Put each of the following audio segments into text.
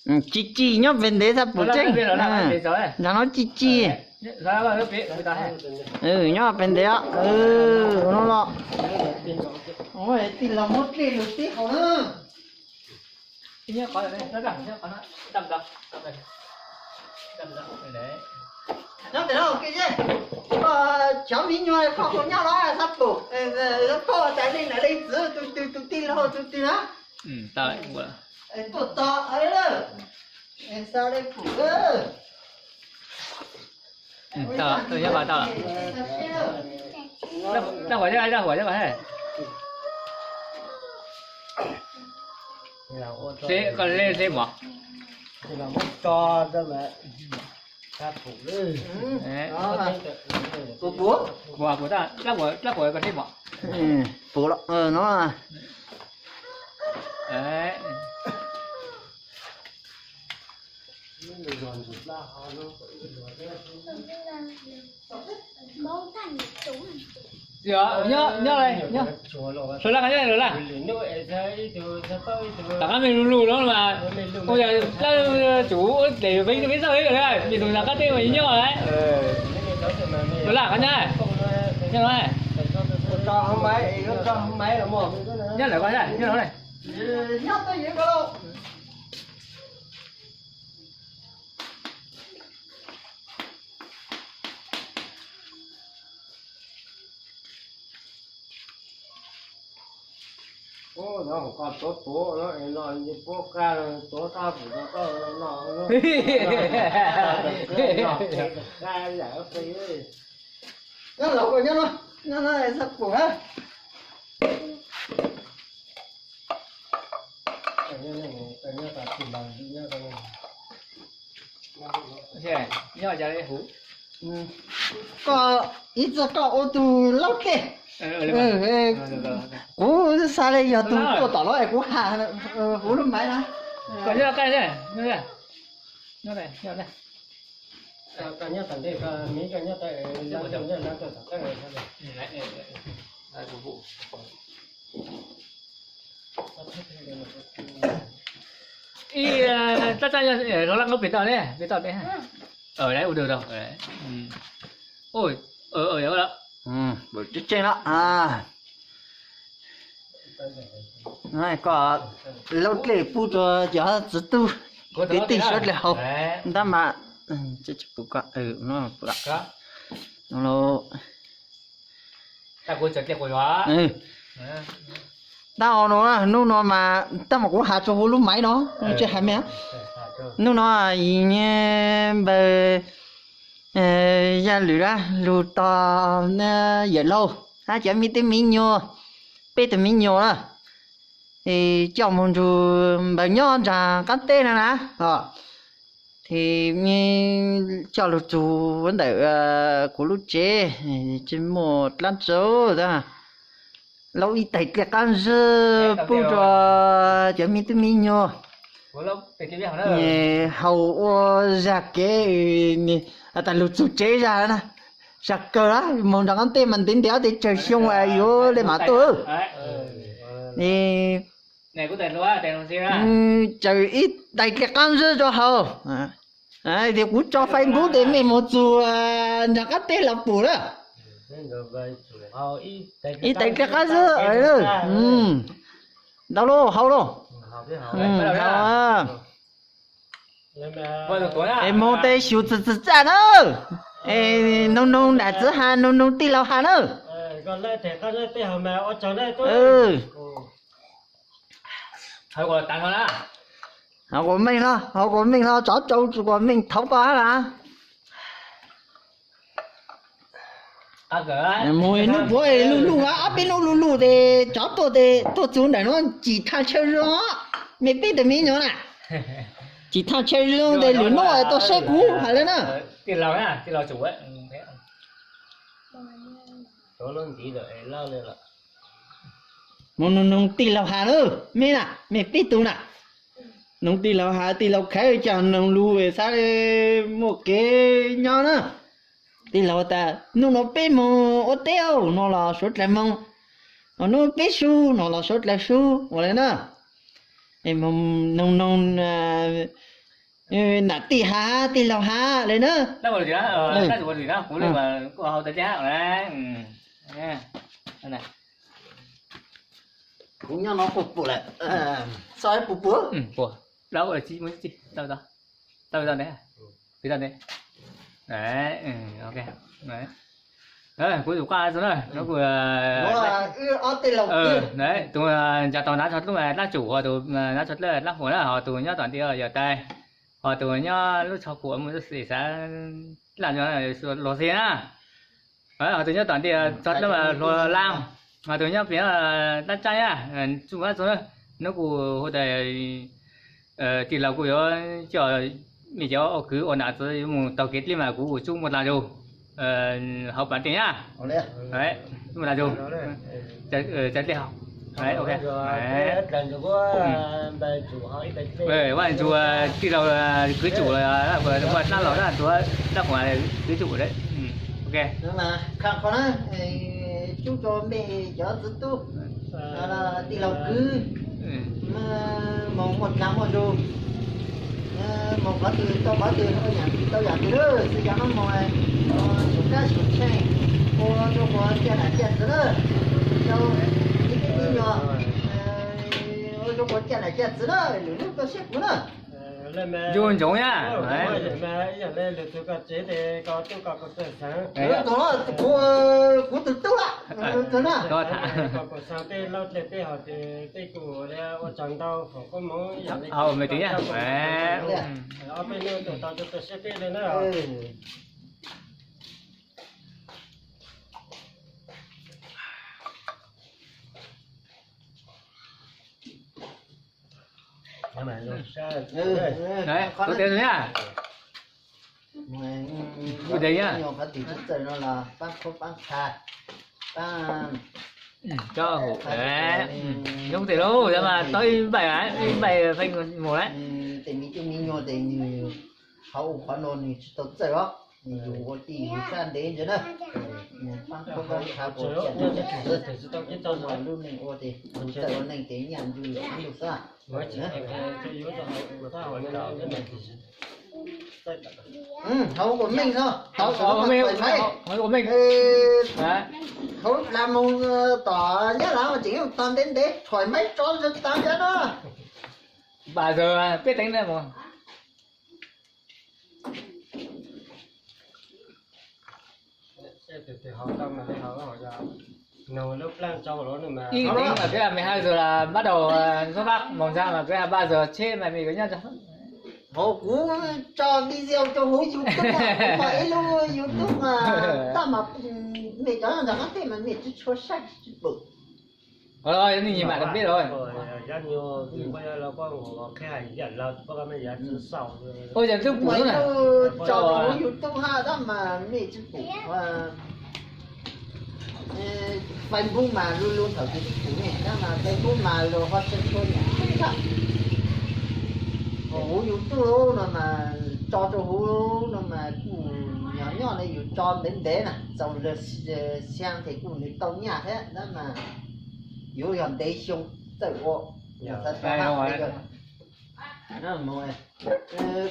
Ci ci nyob pem ntev xab pum tseeb. Nram no ci ci. Nyob pem ntev os. No los. Tij laug muab dlej lug tib hau na. Nyob pem no ua ke, koj cov me nyuam koj puas nyob los xab pum, koj tas leej nam leej txiv tus twg tus tij laug tus twg na. Tuaj tos xab pum. Seb koj seb mov. Puas, puas, dab puas koj seb mov. Puas no. Nyob, nyob, nyob, Suav Laj, Suav Laj. Tom qab me lug lug no mas, ua yog dab tsum peb, peb txoj peb, me tus nram qab teb mas nyob lawm. Suav Laj, qhov nyob, nyob no. Nyob lawm, nyob no. Ub, no koj tuav tuav no, no puab qab tuav tab pum no, no, no, nyob los nyob no, nyob no xab pum na. Nyob cas li huv. Koj ib txoj koj ua tus laub dlej. Kuv xav li yog tus tuaj tom no es kuv has huv lub maiv na. Ib, tab txaj Suav Laj, koj pem toj ne, pem toj pem. Ua dog, ua dog. Tseeb tseeb no. Koj laub dlej pub rau cov txiv tub kwv tij sawv dlawg haus ntab mas. Tab no, hnub no mas tab mas kuv has rua huv lub maiv no, tsis has me. Hnub no yim npawg Yaj Lwm lug tos yawm laug hab cov me tub me nyuam, peb tug me nyuam na, coj moog nrug npawg nyob nraag qaab teb no na. Ces coj lug txug ntawm kuv lub tsev, tsis muaj dlaab tsi, laub ib tais dlej qaab zib pub rua cov me tub me nyuam haus ua zag kev, has tas lug txug tsev zag na, zag kawg na, moog nraag qaab teb mas ntev ntev ob teg tsawg xyoo yuav le maam tuaj. Tsaws ib tais dlej qaab zib rua haus. Tias kuv tso Facebook tes mej moog txug nraag qaab teb los pum na. Ib tais dlej qaab zib. Ntau lauj, haus lauj. Es moog tes xyum txwm txwm txaj na. Es noog noog nam txiv has, noog noog tij laug has na. Haus quas meej no, haus quas meej no, tsov rau quas meej thaud koj hab las. Moog nub puav luj luj, ob peb nub luj luj tes tsov tuaj tes tuaj txug ntawm nuav cim thaj chaw zoo, mej peb tug me nyuam na. Cim thaj chaw zoo tes lwm nub tuaj saib kuv has le na. Moog noog noog tij laug has na, mej na, mej peb tug na. Noog tij laug has, tij laug khawv coj noog lug xaav muaj kev nyob na. Tij laug tas nub nuav peb moog ua teb no los suav dlawg moog, nub peb sub no los suav dlawg sub ua le na. Noog noog Nam tij hab tij laug hab le na. Kuv nyob no puas pum lawm? Txog puas pum? Kuv tus qaj xwb na, tus ncav tau nab tsho dlub dab tsum, ho tus nab tsho dlawb dab huam na, ho tus nyob tom ntej yog tais, ho tus nyob lub tsho kuam mus xav laj luag xi na. Ho tus nyob tom ntej tsho dlawb hluas laaj, ho tus nyob pem dab tsaib na, tsuj dab tsuj na. Nub kuv hu tas tij laug kuj yuav coj mej cov kwv ua nam txiv yuav mus taug kev dleb mas kuv ua tsuj muaj dlaag zug hauv pas dlej na. Muaj dlaag zug, cov dlej hauv. Vaj ntsuag tij laug kwv tsum, muaj dab laug dab tuav dab huam kwv tsum. Qha qhov na, cub rau mej cov txiv tub, tij laug kwv, moog muaj dlaag muaj zug, moog qhov twg tau qhov twg, ua yaam twg tau yaam twg lawm, txij caag no moog, sum kab sum tsheej, ua rua quas ca nam ca txwv na, rau ib tug me nyuam, ua rua quas ca nam ca txwv na, lwm hnub tuaj saib kuv na. Ncu ntsoov na. Kuv, kuv tus tub lawm, na. Kuv tes na. Nyuag qhov twg tsis txawj no los paab khuab paab qha, paab, zoo tes lauj, mas tau ib npaij, ib npaij feem mus lawm. Tes me tub me nyuag tes nws qhov ub qhov no nws tsis tau txawj os, nws yug ua tij yug sab ntev ntawd na. Paab khuab paab qha kuas tsis tau lub neej ua tes, txawj ua neej tes nyaj ncu lug xwb. Hauv kuas meej xwb, hauv kuas meej, hauv lab moog tom Nyab Laj tseem yuav tog ntev ntev, rhuaim maib tsov ntawd tag nrho no. Npaj zawg peb teev na mus. Ib teev mas peb ha zog las npaj dau, npaj moog ntxag mas peb ha npaj zawg tsheb mas mej yuav nyob. Hauv kuv tso video rau hauv YouTube, kuv mas ib lub YouTube mas tab mas mej cov ntawm qab teb mas mej tsis tshua saib tsis pum. Nej nyiam mam peb los. Ua yog twb pum na. Tso rau hauv YouTube hab tab mas mej tsis pum. Facebook mas lug lug thaum twg twb pum ne, tab mas Facebook mas luag ho tsis tshua nyiam tshaj. Hauv YouTube no mas tso rau hauv no mas kuj nyob nyob le yus tso ntev ntev na, txaus lwm xyaa tes kuj nws tau nyaj thiab tab mas yuav yog ntev xyoo txawj ua.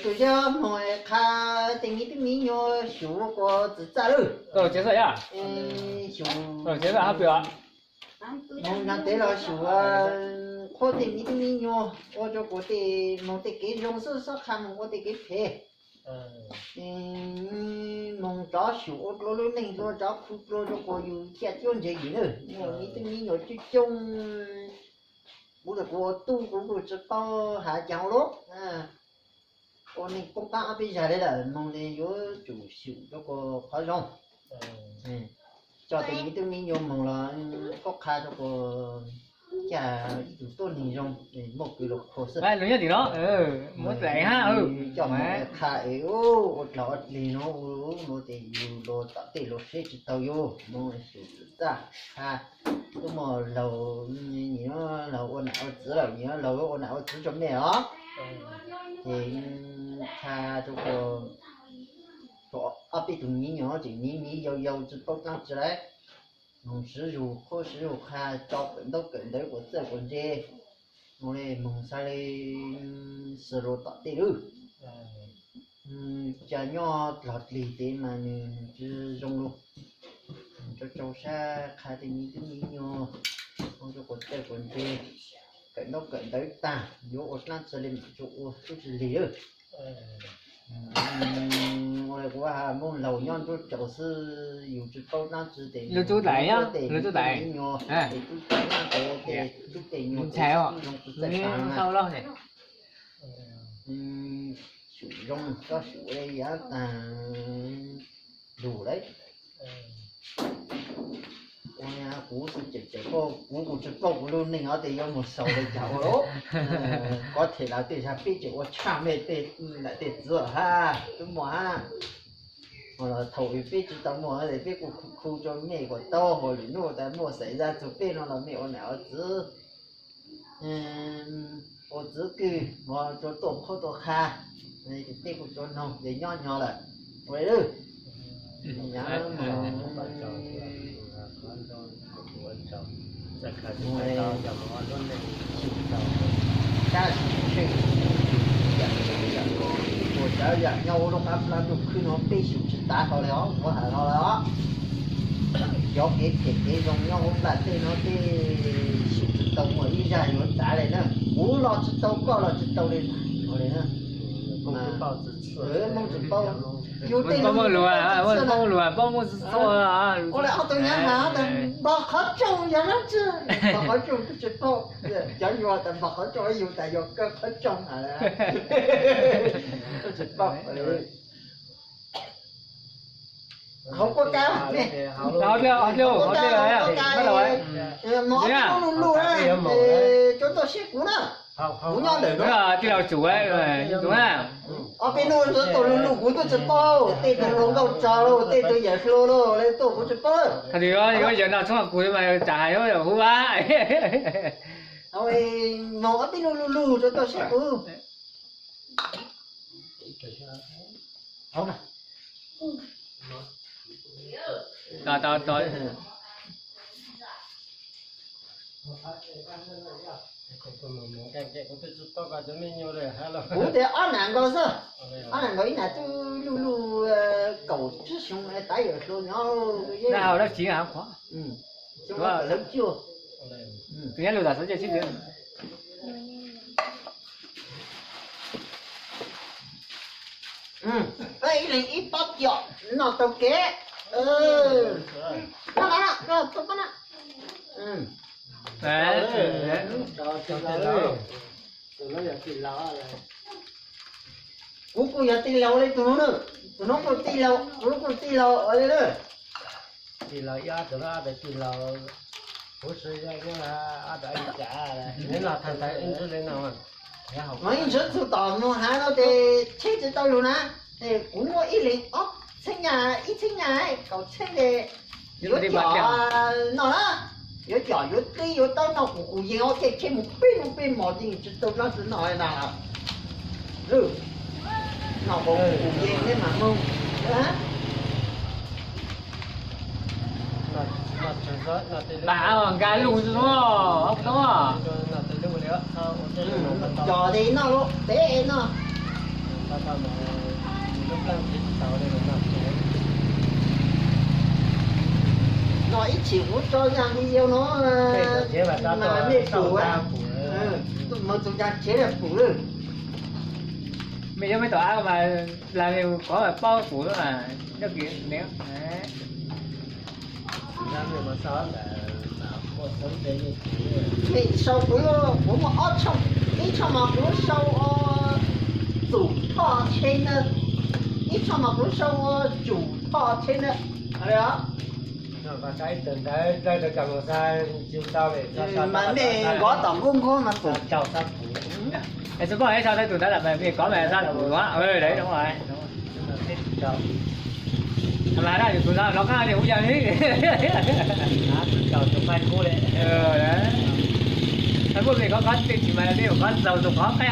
Tus yog moog qha tes miv tub miv nyuag xyum kuas txwm txaj lawm. Xyum moog nyob tes los xyum qhuab tes miv tub miv nyuag ua rau kuas tes moog tej kev zoo xwb, xob qha moog ua tej kev phem. Moog rov xyum ua dlua lub neej dlua, rov khu dlua rau kuas yus thiaj cuab ntse yim na. Muaj miv tub miv nyuag coob coob, kuv tas kuv ua tub kuv kuj tsis paub has caag ua lub. Ua neej poob qaab ob peb zag le lawm, moog le yuav tsum xyum rau kuas qhov zoo. Tso tes miv tub miv nyuag moog los koj qha rau kuas cas ib tug tuab neeg zoo, muaj kws los khuas xwb. Lug nyob tim no, muab txais hab, coj moog qha es ua dlaag ua dlig no, no tes yus luag tom tej luag saib tsis taug yus, moog xyum txaj qha. Tuab muaj laug, nyiam laug ua nam ua txiv lawm, nyiam laug ua nam ua txiv rau mej os. Ces qha rau kuas ob peb tug miv nyuag tseem miv miv yau yau tsis paub dlaab tsi lawm, moog siv zug qhuab siv zug qha, tso kawm ntaub kawm ntawv kuas txawj kuas ntse, moog le moog xaav le xws luag tom tej lawm. Cas nyob dlog dlig tes mas nws tsis zoo li. Rau rau sab qha tej me tub me nyuag, ua rau quav txawj quav ntse, kawm ntaub kawm ntawv tag yuav ua dlaab tsi li mam tsuas ua tub tsis lig lawm. Ua li kuv hais, Hmoob laus nyob nruab tsaus xwb, yus tsis paub dlaab tsi tes lub tub dais, lub tub dais, tes tub dais nyuag, tes tub dais nyuag tes tub dais nyuag tes tub zoo tsis txawj tag na. Xyum zoo, koj xyum li yav tag lug lawm. Ua kuv xwb ces tseem paub, kuv, kuv tsis paub kuv lub neej os, tes yuav mus xaus li cas ua los. Kov them lawv tej zag peb tseem ua tshaj mej tej niam tej txiv hab tub muam hab. Thaum peb tsis tau muaj es peb kuj khu khu rua mej kom tau, hos lwm nub tas muaj xaiv zaj txug peb no los mej ua nam ua txiv, ua txiv kwj, hos rua tuaj qhuab tuaj qha, peb kuj tsuav noog ces nyob nyo lawm. Ua li lawm. Tab sis tsheej, ua tsav yam nyob huv lub qab plab ntuj khwb no peb xyum tsis tav hlo li os, kuv hais hlo lawm os. Cov kev phem kev zoo nyob huv nplaj teb no peb xyum tsis tau muaj ib zaj yuav tav li na. Kuv los tsis tau, koj los tsis tau li. Hmoob tsis paub, yus tej paub lus, paub lus, paub Hmoob tsis txhua. Ua li ob tug nyab has tas npog qhov rooj yog dlaab tsi, npog qhov rooj kuj tsis paub. Cov yus tas npog qhov rooj, yus tas yog kaw qhov rooj has. Tsis paub. Hauv kuab kav, hauv kuab kav, mos ob peb lub lug lug, tsuav tuaj sib kuv na. Kuv nyob ntawm no. Tij laug tsum, tsum na. Ob peb lub tsuav tuaj lug lug kuv twb tsis paub, tej tug hluas nkauj tsawg lauj, tej tug yawm hluas lauj, lawv tuaj kuv tsis paub. Thaum twg yuav yawm no txhob kuv mas tsam hais yuav hu a. Mos ob peb lub lug lug tsuav tuaj sib kuv. Kuv tias ob nam nkaus xwb, ob nam nkaus ib nam twb luj luj kaum tsib xyoo tav yawm hluas nyob. Dab tsi, lawv cuag, tus nyab lus tam xov cia tsib. Ib leeg ib pob tiom noj tau kev. Kuv kuj yog tij laug li tus no na, tus no kuj tij laug, kuv kuj tij laug ua li na. Tij laug ib ob tug no, ob tug tij laug, kuv xwb yog ob tug li cas, nws los tag ntawd ib ntsis li no. Mas ib ntsis txug tom mus hav no ces tsheb tsis tau lug na, kuv muaj ib leeg ob txheeb nyaj, ib txheeb nyaj, kaum txheeb li. Yuav com noj na, yuav com yuav dlib yuav tau noj kuv kuv yeej ob tej tsheb mus peb mus peb mos yeej tsis tau dlaab tsi noj na. Noj kuv kuv yeej neb mas moog. Npam nkag lug no, no. Cov tes noj lub peb noj. Noj ib chim kuv tso yam video no mas mej pum, moog txug caag tsev pum lawm. Mej yuav mej tom av mas las kov paub pum mas nyob kis. Mej sau kuv, kuv muaj ob tshooj, ib tshooj mas kuv sau Tsum Thoj Tsheb na, ib tshooj mas kuv sau Tsum Thoj Tsheb na. Mas mej nkov tom nkuaj nkuaj mas pum. Es tsis paub es sau tau tus ntawd lawm mas mej kov mas xav pum no. Mas na yus tus ntawd los qab li hu yog li. Qhov muaj mej kov kov tej tsis mas mej kov txaus tus qhov qab.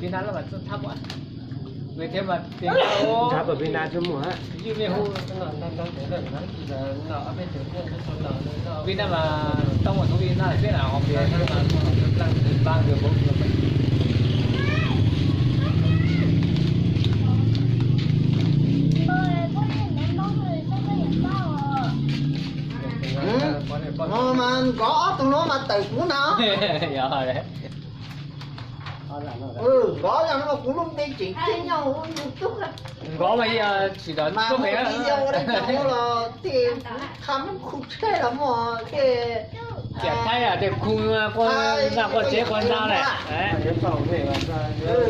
Việt Nam nó mà thấp quá. Người thế mà tiền Ntshai pab Việt Nam tsis muaj hab. Việt Nam mà tông vào thông tin nó là biết là họ Việt Nam mà lăng ba người bốn người. No mas nkov ob tug no mas tawm kuv na. Nkov yog no kuv lub npe tseem ceeb nyob hauv YouTube. Nkov mas tsis tau mas muaj video ua dej nyob hauv los tej qha muab khu tsheb los muaj tej ciam thaib tej khu quaj naj quaj tsev quaj nta lawm.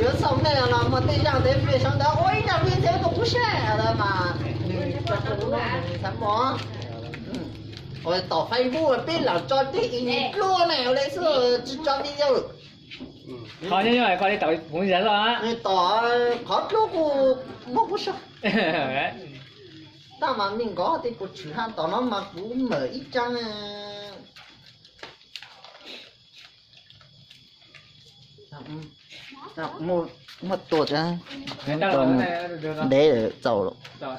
Yuav xaus nej los muaj tej zaj tej pej xeem ntawd ua ib zaj video rau kuv saib lawm mas nws tsis tau tau lub nws xav muaj. Tom Facebook peb lam tso tej ib nus dluab ne ua li xwb tsis tso video. Qhov nyob nyob koj li tau kuv zaj xwb. Tom qhov dluab kuj muab kuv saib. Tab mas me nkov tej puas tshwm hab tom no mas kuv mawm ib tsaab. Muaj tua ntev txaus lawm.